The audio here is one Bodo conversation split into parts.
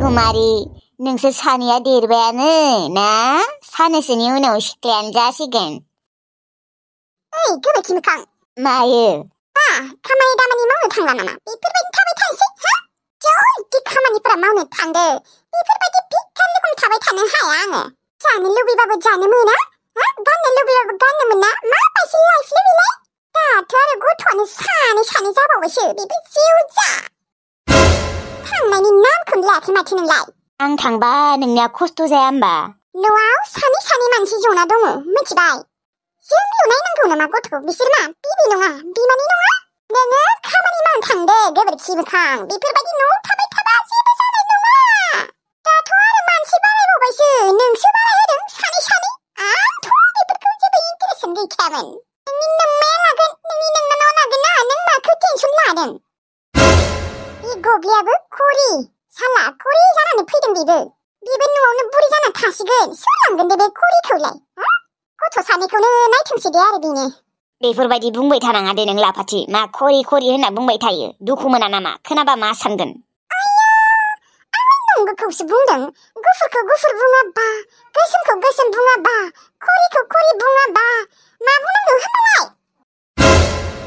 गुमारी नोंसोर सानैया देरबायानो ना साननैसोनि उनाव सिख्लायानो जासिगोन। ओइ गोबोरखि मोखां मायो खामानि दामानि मावनो थांला नामा? बेफोरबायदि थाबाय थानोसै हा जल्दि खामानिफोरा मावनो थांदो। बेफोरबायदि भिखारि रखम थाबाय थानो हाया आङो। जानो लुबैबाबो जानो मोना गाननो लुबैबाबो गाननो मोना। माबायदि लाइफ लुबैलाय? दाथ' आरो गथ'आनो सानै जाबावबायसो बेबो जिउजा। थांनायनि नामखौनो लायाखै माथो नोंलाय? आं थांबा नोंनिया खस्थ' जाया होमबा? न'आव सानै मानसि जना दङ मिथिबाय? जोंनियाव नायनांगौ नामा गथ'खौ? बिसोर मा बिबै नङा बिमानि नङा? नोङो खामानि मावनो थांदो गोबोरखि मोखां। बेफोरबायदि न'आव थाबाय थाबा जेबो जानाय नङा। दाथ' आरो मानसि बारायबावबायसो। नोंसो बारायहोदों सानै। आंथ' बेफोरखौ जेबो इन्टारेस्टआनो गैखायामोन। नोंनि नोम्माया लागोन, नोंनि नोंनानाव लागोन ना। नों माखौ टेनसन लादों? बे गब्लियाबो खरि साला खरि जानानै फैदों बेबो न'आवनो बुरि जाना थासिगोन। सोर लांगोन दे बे खरिखौलाय? गथ' सानैखौनो नायथोंसै दे आरो बेनो। बेफोरबायदि बुंबाय थानाङा दे नों लाफाथि। मा खरि होनना बुंबाय थायो? दुखु मोना नामा? खोनाबा मा सानगोन? आंलाय नंगौखौसो बुंदों। गुफुरखौ गुफुर बुङाबा, गोसोमखौ गोसोम बुङाबा, खरिखौ खरि बुङाबा मा बुंनांगौ होनबालाय?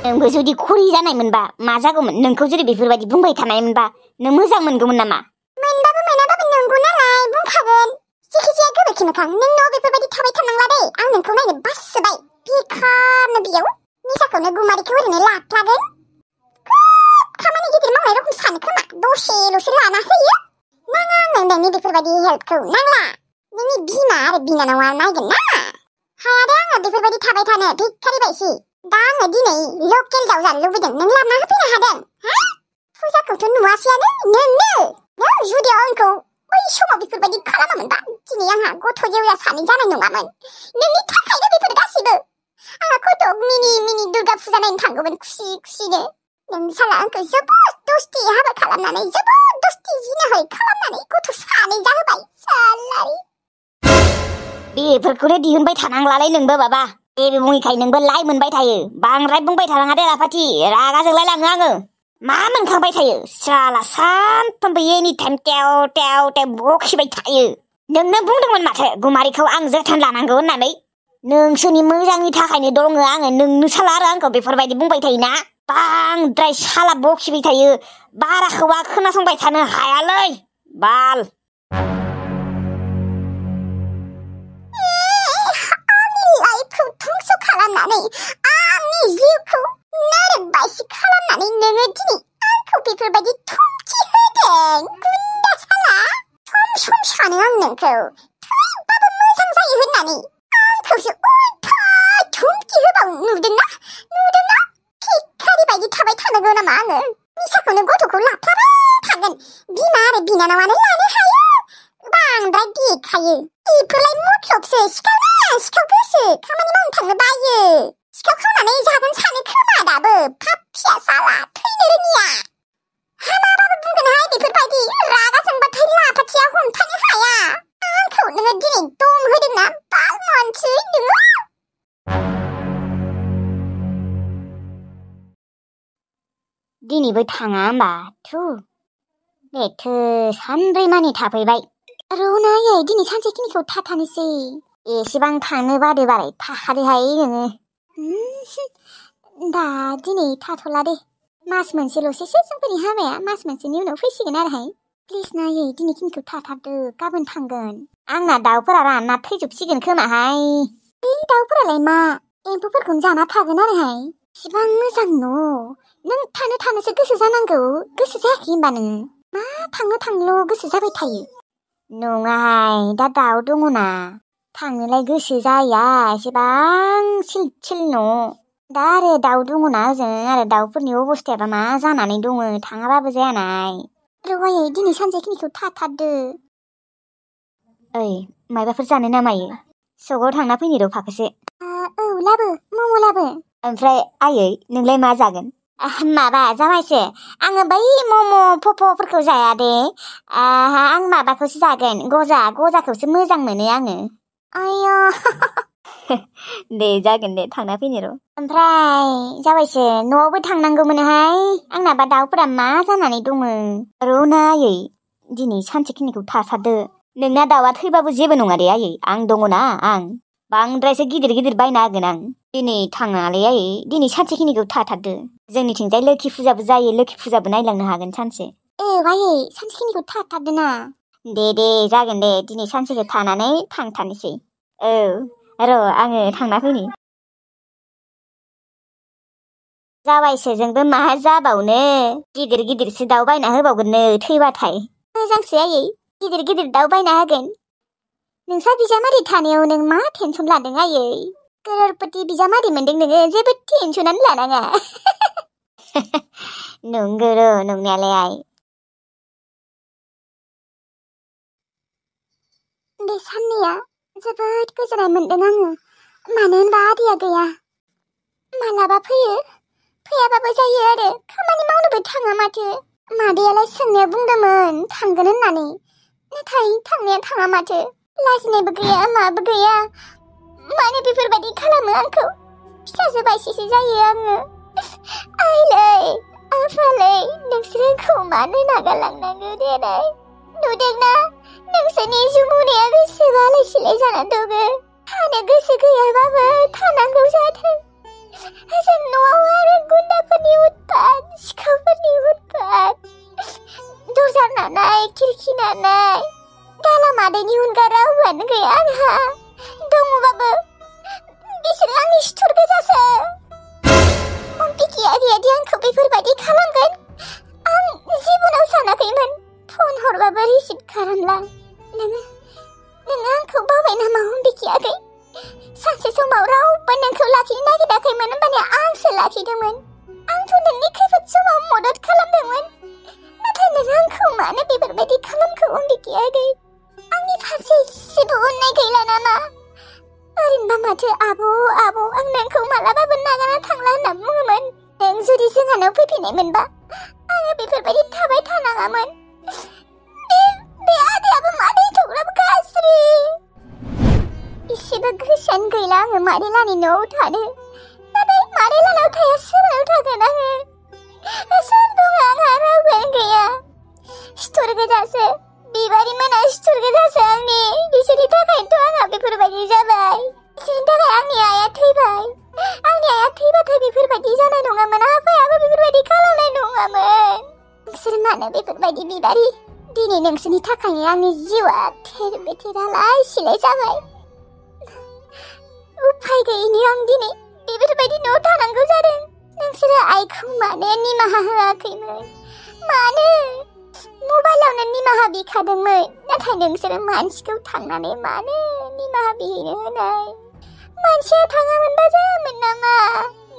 नोंबो जुदि खरि जानायमोनबा मा जागौमोन? नोंखौ जुदि बेफोरबायदि बुंबाय थानायमोनबा नों मोजां मोनगौमोन नामा? मोनाबाबो नंगौ नालाय बुंखागोन। जेखिजाया गोबोरखि मोखां नों न'आव बेफोरबायदि थाबाय थानांला दे। आं नोंखौ नायनो बासोबाय। बिखारनो बेयाव निसाखौनो गुमारिखौ ओरैनो लाफ्लागोन। खामानि गिदिर मावनाय रखम सानो खोमा। दसेल'सो लाना होयो। नाङा आंनो नोंनि बेफोरबायदि हेल्पखौ नांला। नोंनि बिमा आरो बिनानावा नायगोन ना। हाया दे आङो बेफोरबायदि थाबाय थानो भिखारि बायसि। दा आङो दिनै लकेल दाउ जानो लुबैदों। नों लाबोना होफैनो हादों? फुजाखौथ' नुवासैयानो नों जुदि आंखौ बै समाव बेफोरबायदि खालामामोनबा दिनै आंहा गथ' जेवया सानै जानाय नङामोन। नोंनि थाखायनो बेफोर गासिबो। आंहा खथ' मिनि दुर्गा फुजा नायनो थांगौमोन खुसिनो। नों साला आंखौ जबरदस्ति हाबा खालामनानै जबरदस्ति जिनाहारि खालामनानै गथ' सानै जाहोबाय सालारि। बेफोरखौनो दिहुनबाय थानांलालाय नोंबो बाबा। जेबो बुङिखाय नोंबो लाइ मोनबाय थायो। बांद्राय बुंबाय थानाङा दे लाफाथि। रागा जोंलाय लाङो आङो। मा मोनखांबाय थायो? साला सानफ्रोमबो एनि टाइम टेव बखिबाय थायो। नोंनो बुंदोंमोन माथो गुमारिखौ आं जोथोन लानांगौ होननानै। नोंसोरनि मोजांनि थाखायनो दङ आङो। नोंनो साला आरो आंखौ बेफोरबायदि बुंबाय थायोना। बांद्राय साला बखिबाय थायो। बाराखौबा खोनासंबाय थानो हायालै बाल। लाइफखौ धंस खालामनानै आंनि जिउखौ नारबायसि खालामनानै नोङो दिनै आंखौ बेफोरबायदि धमकि होदों। गुन्दा साला सम सानो आं नोंखौ थैबाबो मोजां जायो होननानै। आंखौसो उल्था धमकि होबाव नुदोंना? भिखारि बायदि थाबाय थानांगौ नामा आङो? निसाखौनो गथ'खौ लाफ्लाबाय थागोन। बिमा आरो बिनानावानो लानो हायो। बांद्राय देखायो। बेफोरलाय मथलबसो। सिखाव गोसो खामानि मावनो थांनो बायो। सिखाव खावनानै जागोन सानो खोमा दाबो। पापिया साला थैनो रोङिया। हामाबाबो बुंगोनहाय बेफोरबायदि। रागा जोंबाथाय लाफाथिया हमथानो हाया। आंखौ नोङो दिनै दम होदोंना बाल मानसि नोङो। दिनैबो थाङा होमबा? सानब्रै मानि थाफैबाय। रौनायै दिनै सानसेखिनिखौ थाथानोसै। एसेबां थांनो बादो बाराय थाखादोहाय नोङो। दा दिनै थाथ'ला दे। मास मोनसेल'सैसो जोंफोरनि हाबाया। मास मोनसेनि उनाव फैसिगोन आरोहाय। प्लिज नायै दिनैखिनिखौ थाथारदो। गाबोन थांगोन। आंना दाउफोरा रानना थैजोबसिगोन खोमाहाय। बे दाउफोरालाय मा? एम्फौफोरखौनो जाना थागोन आरोहाय। इसिबां मोजां न'। नों थानोसो गोसो जानांगौ। गोसो जायाखै होनबा नोङो? मा थांनोल' गोसो जाबाय थायो? नङाहाय दा दाउ दङना। थांनोलाय गोसो जाया एसेबां सिल न'। दा आरो दाउ दङना ओजों आरो दाउफोरनि अबस्थायाबा मा जानानै दङ। थाङाबाबो जायानाय। रौवायै दिनै सानसेखिनिखौ थाथारदो। ओइ मायबाफोर जानो ना मायो? सकआव थांना फैनि र' फाखोसे। औ लाबो मम' लाबो। ओमफ्राय आयै नोंलाय मा जागोन? माबा जामायसो। आङो बै मम' पप'फोरखौ जाया दे। आं माबाखौसो जागोन। गजाखौसो मोजां मोनो आङो। आय' दे जागोन दे थांना फैनि र'। ओमफ्राय जाबायसो न'आवबो थांनांगौमोनहाय। आंनाबा दाउफोरा मा जानानै दङ। र'नायै दिनै सानसेखिनिखौ थाथारदो नोंना दाउआ थैबाबो जेबो नङा दे आयै आं दङना आं बांद्रायसो गिदिर बायना होगोन आं दिनै थांनाङालै आयै दिनै सानसेखिनिखौ थाथारदो जोंनिथिंजाय लोखि फुजाबो जायो लोखि फुजाबो नायलांनो हागोन सानसे आयै सानसेखिनिखौ थाथारदो ना दे जागोन दे दिनै सानसेखौ थानानै थांथारनोसै र' आङो थांना फैनि जाबायसोजोंबो मा जाबावनो गिदिरसो दाउ बायना होबावगोननो थैबाथाय मोजांसो आयै गिदिर दाउ बायना होगोन नोंसा बिजामादै थानायाव नों मा टेनसन लादों आयै करोरपति बिजामादै मोनदों नोङो जेबो टेनसनानो लानाङा नंगौ नंनायालाय आइ बे साननैया जोबोद गोजोननाय मोनदों आङो मानो होनबा आदैया गैया मालाबा फैयाबाबो जायो आरो खामानि मावनोबो थाङा माथो मादैयालाय सोंनाया बुंदोंमोन थांगोन होननानै नाथाय थांनाया थाङा माथो लाजिनायबो गैया माबो गैया मानो बेफोरबायदि खालामो आंखौ फिसाजो बायसिसो जायो आङो आइलै आफालै नोंसोर आंखौ मानो नागारलांनांगौ देनाय नुदोंना नोंसोरनि जुमुनाया बेसेबा आलाय-सिलाय जानानै दङ थानो गोसो गैयाबाबो थानांगौ जादों जों न'आव आरो गुन्दाफोरनि उतपात सिखावफोरनि उतपात दरजा नानाय खिरखि नानाय गाला मादैनि अनगा रावबोआनो गैया आंहा दङबाबो बिसोर आंनि सुथुर गोजासो अम्बिकी आदैयादि आंखौ बेफोरबायदि खालामगोन आं जिबनाव सानाखैमोन फन हरबाबो रिसिभ खालामला नोङो आंखौ बावबाय नामा अम्बिकी आगै सानसे समाव रावबो नोंखौ लाखिनो नागिराखैमोन होनबानो आंसो लाखिदोंमोन आंथ' नोंनि खैफोद समाव मदद खालामदोंमोन नाथाय नों आंखौ मानो बेफोरबायदि खालामखो अम्बिकी आगै आंनि फारसे एसेबो अननाय गैला नामा ओरैनोबा माथो आब' आं नोंखौ मालाबाबो नागारना थांला होनना बुङोमोन नों जुदि जोंहानाव फैफिननायमोनबा आङो बेफोरबायदि थाबाय थानाङामोन बे आदैयाबो मादै थग्राबो गाज्रि एसेबो गोसोआनो गैला आङो मादै लानि न'आव थानो नाथाय मादै लानाव थाया सोरनाव थागोन आङो सोर दङ आंहा रावबोआनो गैया सिथुर गोजासो बिबारि मोना सिथुर गोजासो आंनि बिसोरनि थाखायनोथ' आंहा बेफोरबायदि जाबाय बिसोरनि थाखाय आंनि आइया थैबाय आंनि आइया थैबाथाय बेफोरबायदि जानाय नङामोन आफायाबो बेफोरबायदि खालामनाय नङामोन नोंसोर मानो बेफोरबायदि बिबारि दिनै नोंसोरनि थाखायनो आंनि जिउआ थेर बेथेर आलाय-सिलाय जाबाय उफाय गैयिनि आं दिनै बेफोरबायदि न'आव थानांगौ जादों नोंसोरो आइखौ मानो निमाहा होआखैमोन मानो मबाइलावनो निमाहा बिखादोंमोन नाथाय नोंसोरो मानसिखौ थांनानै मानो निमाहा बिहैनो होनाय मानसिया थाङामोनबा जायामोन नामा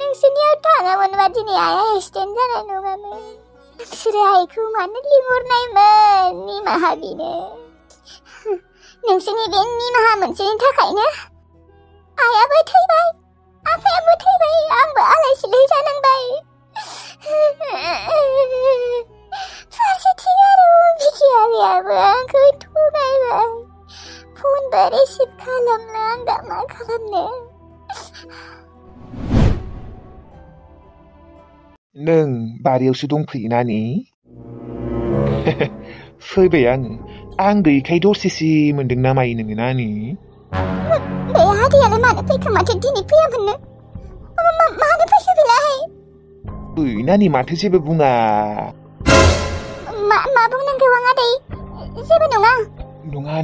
नोंसोरनियाव थाङामोनबा दिनै आइया एक्सिडेन्ट जानाय नङामोन नोंसोरो आइखौ मानो लिंहरनायमोन निमाहा बिनो नोंसोरनि बे निमाहा मोनसेनि थाखायनो आइयाबो थैबाय आफायाबो थैबाय आंबो आलाय-सिलाय जानांबाय फारसेथिं आरो अम्बिकी आदैयाबो आंखौ थगायबाय फनबो रिसिभ खालामला आं दा मा खालामनो नों बारियावसो दंफैयो नानि फैबाय आं गैयैखाय दसेसो मोनदों ना मायो नोङो नानि बे आदैयालाय मानो फैखो माथो दिनै फैयामोननो मानो फैखो बेलाय ओइ नानि माथो जेबो बुङा मा बुंनांगौ आं आदै जेबो नङा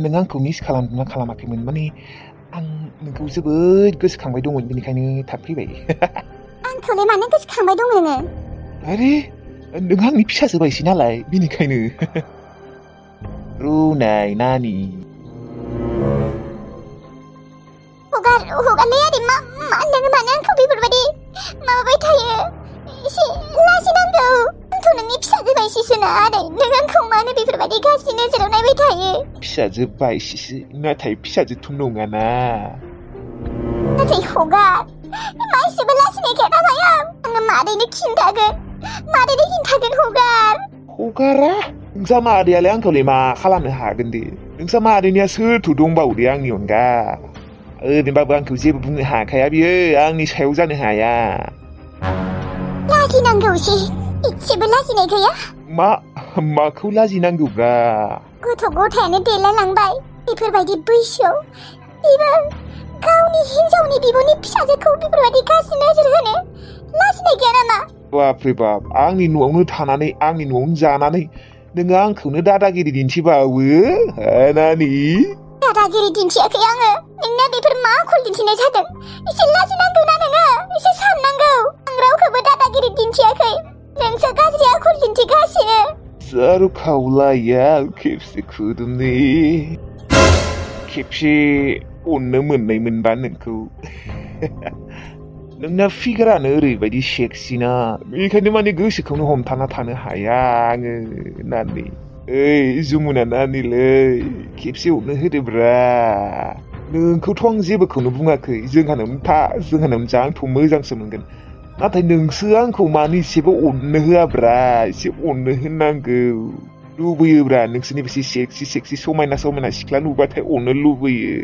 नों आंखौ मिस खालामदोंना खालामाखैमोन माने आं नोंखौ जोबोद गोसोखांबाय दंमोन बेनिखायनो थाब फैबाय आंखौलाय मानो गोसोखांबाय दङ नोङो आरे नों आंनि फिसाजो बायसै नालाय बेनिखायनो रुनाय नानि हगारलै आदै मा नोङो मानो आंखौ बेफोरबायदि माबाबाय थायो एसे लाजिनांगौ आंथ' नोंनि फिसाजो बायसिसोना आदै नों आंखौ मानो बेफोरबायदि गाज्रि नोजोराव नायबाय थायो फिसाजो बायसिसो नाथाय फिसाजोथ' नङाना नाथाय हगार मानसिबो लाजिनायखाय नामाया आङो मादैनो खिन्थागोन हगारा नोंसा मादैयालाय आंखौलाय मा खालामनो हागोन दे नोंसा मादैनिया सोरथो दंबावो दे आंनि अनगा ओरैनोबाबो आंखौ जेबो बुंनो हाखाया बियो आंनि सायाव जानो हाया लाजिनांगौसै इसेबो लाजिनाय गैया मा माखौ लाजिनांगौब्रा गथ' गथायानो देलायलांबाय बेफोरबायदि बैसोआव बेबो गावनि हिनजावनि बिब'नि फिसाजोखौ बेफोरबायदि गाज्रि नोजोर होनो लाजिनाय गैया नामा? बापरे बाप आंनि न'आवनो थानानै आंनि न'आवनो जानानै नोङो आंखौनो दादागिरि दिन्थिबावो नानि दादागिरि दिन्थियाखै आङो नोंना बेफोर मा आखल दिन्थिनाय जादों एसे लाजिनांगौ ना नोङो एसे साननांगौ आं रावखौबो दादागिरि दिन्थियाखै नोंसो गाज्रि आखल दिन्थिगासिनो जारु खावलाया खेबसे खुदुमनि खेबसे अननो मोननाय मोनबा नोंखौ नोंना फिगारानो ओरैबायदि सेक्सिना बेनिखायनो माने गोसोखौनो हमथाना थानो हाया आङो नानि ओइ जुमुना नानिलै खेबसे अननो होदोब्रा नोंखौथ' आं जेबोखौनो बुङाखै जोंहानावनो जा आंथ' मोजांसो मोनगोन नाथाय नोंसो आंखौ मानो एसेबो अननो होआब्रा एसे अननो होनांगौ लुबैयोब्रा नोंसोरनि बेसे सेक्सि समायना सिख्ला नुबाथाय अननो लुबैयो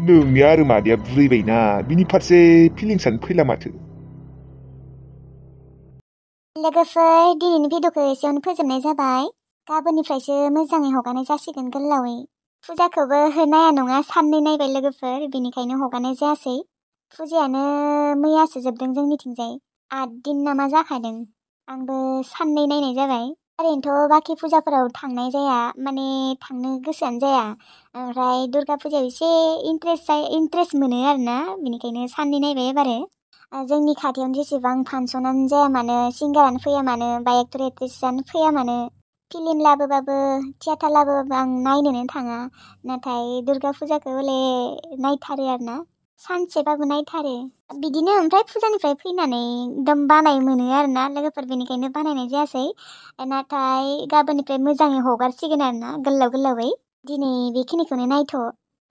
नोंनि आरो मादैया बुरैबायना बिनि फारसे फिलिंसानो फैला माथो लोगोफोर दिनैनि भिडिअखौ एसेयावनो फोजोबनाय जाबाय गाबोननिफ्रायसो मोजाङै हगारनाय जासिगोन गोलावै फुजाखौबो नाया नङा साननै नायबाय लोगोफोर बेनिखायनो हगारनाय जायासै फुजायानो मैयासो जोबदों जोंनिथिंजाय 8 दिन नामा जाखादों आंबो साननै नायनाय जाबाय ओरैनोथ' बाखि फुजाफोराव थांनाय जाया माने थांनो गोसोआनो जाया ओमफ्राय दुर्गा फुजायाव एसे इन्ट्रेस्ट मोनो आरोना बेनिखायनो साननै नायबाय एबारो जोंनि खाथियावनो जेसेबां फांसनानो जाया मानो सिंगारानो फैया मानो बा एक्टर एक्ट्रेसआनो फैया मानो फिल्म लाबोबाबो थियेटार लाबोबाबो आं नायनोनो थाङा नाथाय दुर्गा फुजाखौ हले नायथारो आरोना सानसेबाबो नायथारो बिदिनो ओमफ्राय फुजानिफ्राय फैनानै एकदम बानाय मोनो आरोना लोगोफोर बेनिखायनो बानायनाय जायासै नाथाय गाबोननिफ्राय मोजाङै हगारसिगोन आरोना गोलावै दिनै बेखिनिखौनो नायथ'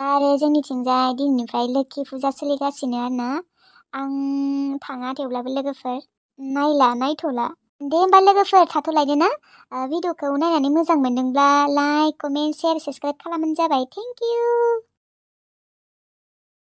आरो जोंनिथिंजाय दिनैनिफ्राय लोखि फुजा सोलिगासिनो आरोना आं थाङा थेवब्लाबो लोगोफोर नायथ'ला दे होमबा लोगोफोर थाथ'लायदो ना भिडिअखौ नायनानै मोजां मोनदोंब्ला लाइक कमेन्ट शेयार साबस्क्राइब खालामबानो जाबाय थेंक इउ